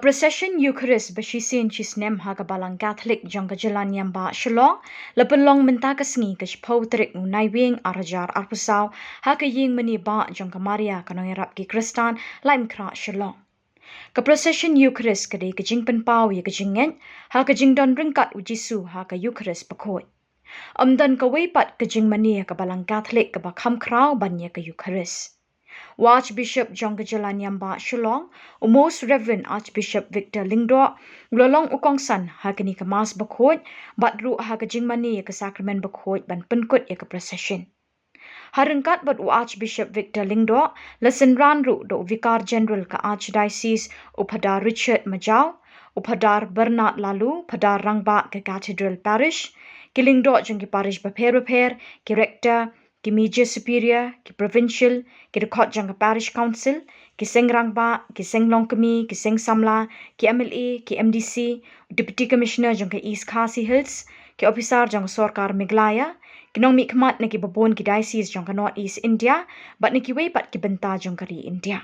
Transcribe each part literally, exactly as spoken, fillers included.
Procession Eucharist ba shisien shisnem ha ka Balang Katholik jong ka Jylla Niam Bah Shillong la pynlong mynta ka sngi ka shiphew tarik u Naiwieng ar hajar arphew saw ha ka ïing mane bah jong ka Maria ka Nongïarap ki Khristan, Laitumkhrah, Shillong. Ka Procession Eucharist ka dei ka jingpynpaw ïa ka jingngeit ha ka jingdon ryngkat u Jisu ha ka Eucharist bakhuid. Ym don kawei pat ka jingmane ha ka Balang Katholik kaba kham khraw ban ïa ka Eucharist. U Archbishop jong ka Jylla Niam Bah Shillong, u Most Reverend Archbishop Victor Lyngdoh, u la long u kongsan ha kane ka Mass bakhuid bad ruh ha ka jingmane ïa ka Sakramen bakhuid ban pynkut ïa ka procession. Ha ryngkat bad u Archbishop Victor Lyngdoh, la synran ruh da u Vicar General ka Archdiocese, u Phadar Richard Majaw, u Phadar Bernard Laloo, Phadar Rangbah ka Cathedral Parish, ki lyngdoh jong ki parish bapher bapher, ki rector, ki major superior, ki provincial, ki dkhot jong ka Parish Council, ki seng rangbah, ki seng longkmie, ki seng samla, ki M L A, ki M D C, Deputy Commissioner jong ka East Khasi Hills, ki ophisar jong ka sorkar Meghalaya, ki nongmihkhmat na kiba bun ki diocese jong ka North East India bad na kiwei pat ki bynta jong ka ri India.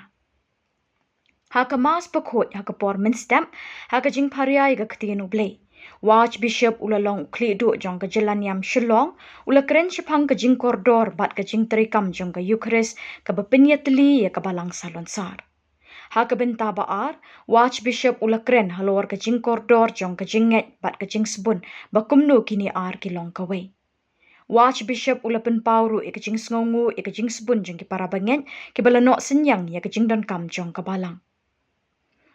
Ha ka Mass bakhuid ha ka por mynstep, ha ka jingpharia ïa ka ktien U Blei, u Archbishop u la long u khlieh duh jong ka Jylla Niam Shillong u la kren shaphang ka jingkordor bad ka jingtreikam jong ka Eucharist kaba pynïatylli ïa ka Balang Salonsar. Ha ka bynta ba ar, u Archbishop u la kren halor ka jingkordor jong ka jingngeit bad ka jingsbun, ba kumno kine ar ki long kawei. U Archbishop u la pynpaw ruh ïa ka jingsngewnguh ïa ka jingsbun jong ki para bangeit kiba la noh synñiang ïa ka jingdonkam jong ka Balang.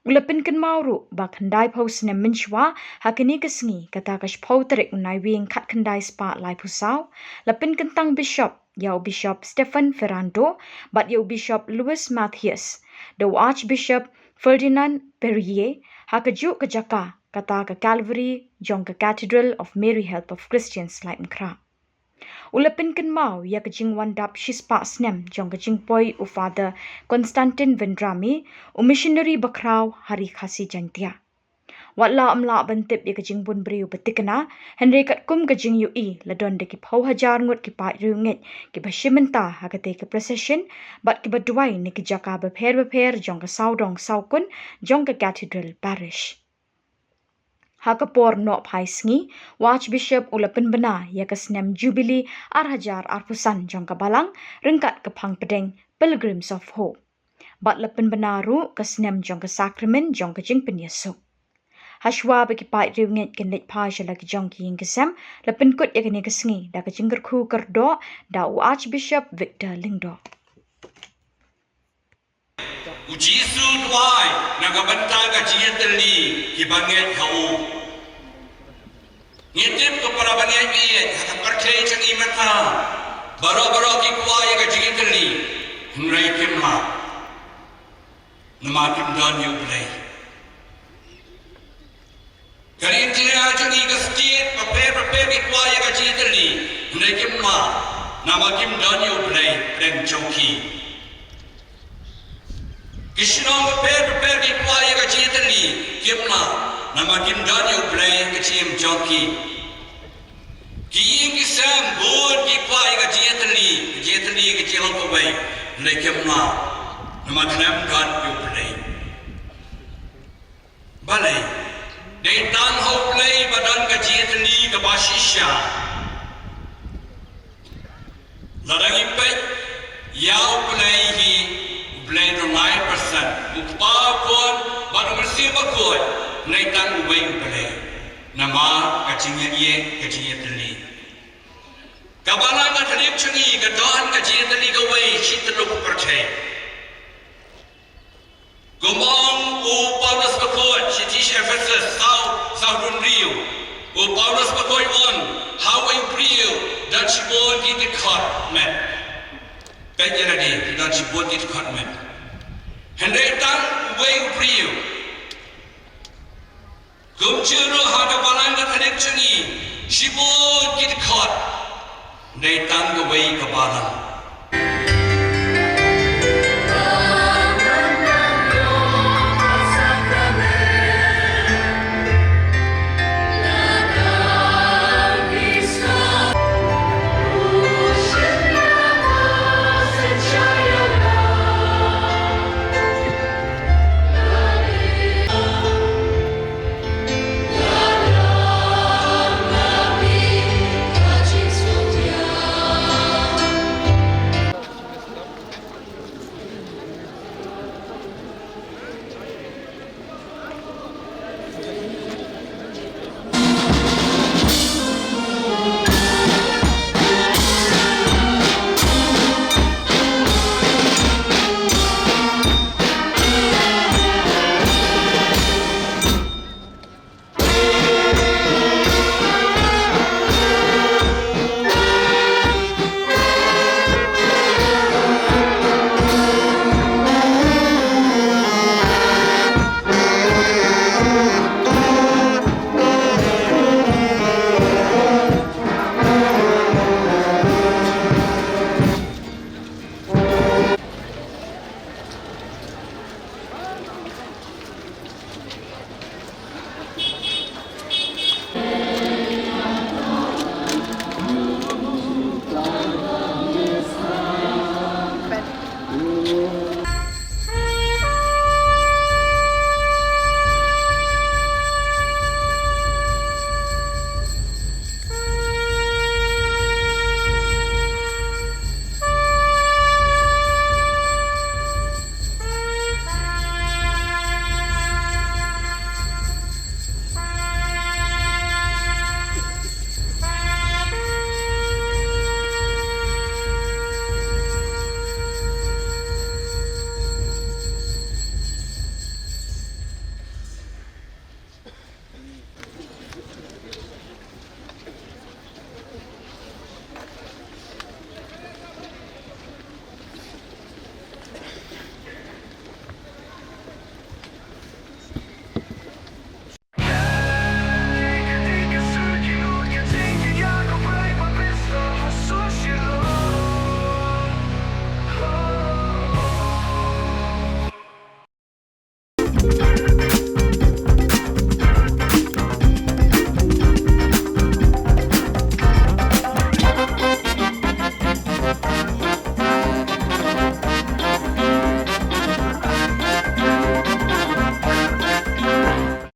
U la pynkynmaw ruh ba khyndai phew snem mynshuwa ha kane ka sngi, kata ka shiphew tarik u Naiwieng khatkhyndai spah laiphew saw, la pynkyntang Bishop ïa u Bishop Stephen Ferrando bad ïa u Bishop Louis Mathias da u Archbishop Ferdinand Perrier ha kajuh ka jaka, kata ka Calvary jong ka Cathedral of Mary Help of Christians, Laitumkhrah. U la pynkynmaw ïa ka jingwan dap shispah snem jong ka jingpoi u Father Constantine Vendrame, u missionary bakhraw ha ri Khasi Jaiñtia. Wat la ym lah ban tip ïa ka jingbun briew ba thikna, hynrei katkum ka jingïohi, la don da ki phew hajar ngut ki paid riewngeit kiba shim bynta ha katei ka procession bad kiba duwai na ki jaka bapher bapher jong ka sawdong sawkun jong ka Cathedral Parish. Ha ka por noh phai sngi, u Archbishop u la pynbna ïa ka snem Jubilee ar hajar arphew san jong ka Balang ryngkat ka phang pdeng Pilgrims of Hope. Bad la pynbna ruh ka snem jong ka Sakramen jong ka Jingpynïasuk. Hashwa ba ki paid riewngeit kin leit phai sha la ki jong ki ïing ki sem, la pynkut ïa kane ka sngi da ka jingkyrkhu kyrdoh da u Archbishop Victor Lyngdoh. U Jisu u duwai na ka bynta ka jingïatylli kiba ngeit ha u. Ngi tip ko para bangeit, ha ka pyrthei jong ngi mynta, baroh baroh ki kwah ïa ka jingïatylli, hynrei kim lah. Namar kim don ïa U Blei. Ka ri India jong ngi, ka state bapher bapher ki kwah ïa ka jingïatylli, hynrei kim lah, namar kim don ïa U Blei pdeng jong ki. Ki shnong bapher bapher ki kwah ïa ka jingïatylli, kim lah, namar kim don ïa U Blei ka jingim jong ki. Ki ïing ki sem bun ki kwah ïa ka jingïatylli, ka jingïatylli ka jinglong kawei, hynrei kim lah, namar khlem don ïa U Blei. Balei? Dei tang ha U Blei ba don ka jingïatylli kaba shisha. Lada ngi peit ïa U Blei hi, U Blei u nongïalam, u Kpa, u Khun bad u Mynsiem Bakhuid, dei tang uwei U Blei. Namar ka jingïeit, ka jingïatylli. Ka Balang Katholik jong ngi ka don ka jingïatylli kawei shi tyllup pyrthei. Kumba ong u Paulus Bakhuid sha ki Ephesus saw, saw hynriew. U Paulus Bakhuid u ong, ha uwei u briew don shibun ki dkhot met. Peit ïa lade, don shibun ki dkhot met. Hynrei tang uwei u briew. Kumjuh ruh ha ka Balang Katholik jong ngi, shibun ki dkhot, hynrei tang kawei ka Balang.